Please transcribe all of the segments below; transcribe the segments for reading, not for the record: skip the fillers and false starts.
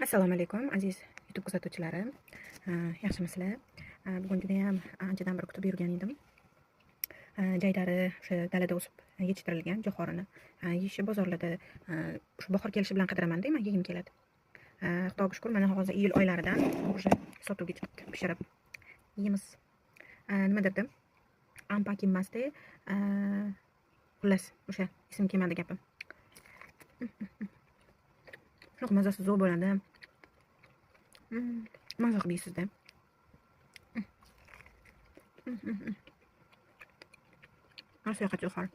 Assalomu alaykum aziz YouTube kuzatuvchilari. Yaxshimisizlar? Bugun juda ham anchadan beri kutib yurgan edim. Jaydari o'sha dalada o'sib yetishtirilgan jo'xorini yeyishi bozorlarda shu bahor kelishi bilan qidiramanda, man yegim keladi. Xudoga shukur, mana hozir iyul oylaridan o'sha sotuvga chiqibdi, pishirib yeymiz. Nima derdim? Ampaki emasda, xullas, o'sha esim kelmadi gapim. Shunaqa mazasi zo'r bo'ladi. Maza qilib yeysizda. Rosa yoqadi jo'xori.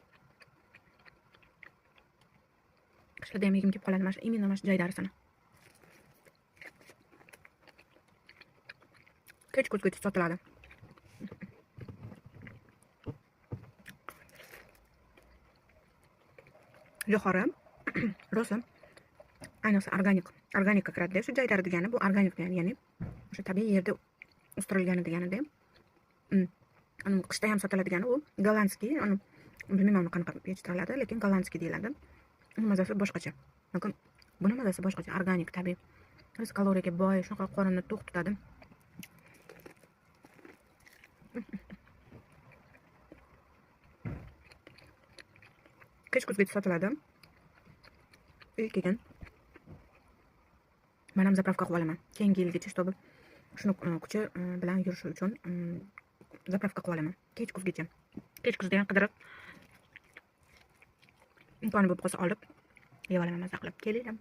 Qishlarda ham yegim kelib qoladi mana shu, именно mana shu jaydarisini. Kech kuzgacha sotiladi. Jo'xori rosa ayniqsa organik, organikka kiradida. Shu jaydari degani bu organik degani, ya'ni o'sha tabiiy yerda o'stirilgani deganida. Uni qishda ham sotiladigani u gollandskiy, uni bilmayman uni qanaqa yetishtiriladi, lekin gollandskiy deyiladi. Uni mazasi boshqacha. Lekin buni mazasi boshqacha, organik, tabiiy. Rosa kaloriyaga boy, shunaqa qorinni to'q tutadi. Kech kuzgacha sotiladi. Uy keyin men ham zapravka qilib olaman. Keyingi yilgacha, чтобы shuni kuchi bilan yurishi uchun zapravka qilib olaman. Kech kuzgacha. Kech kuzda ham qidirib imkoni bo'lib qolsa olib yeb olaman, maza qilib. Kelinglar.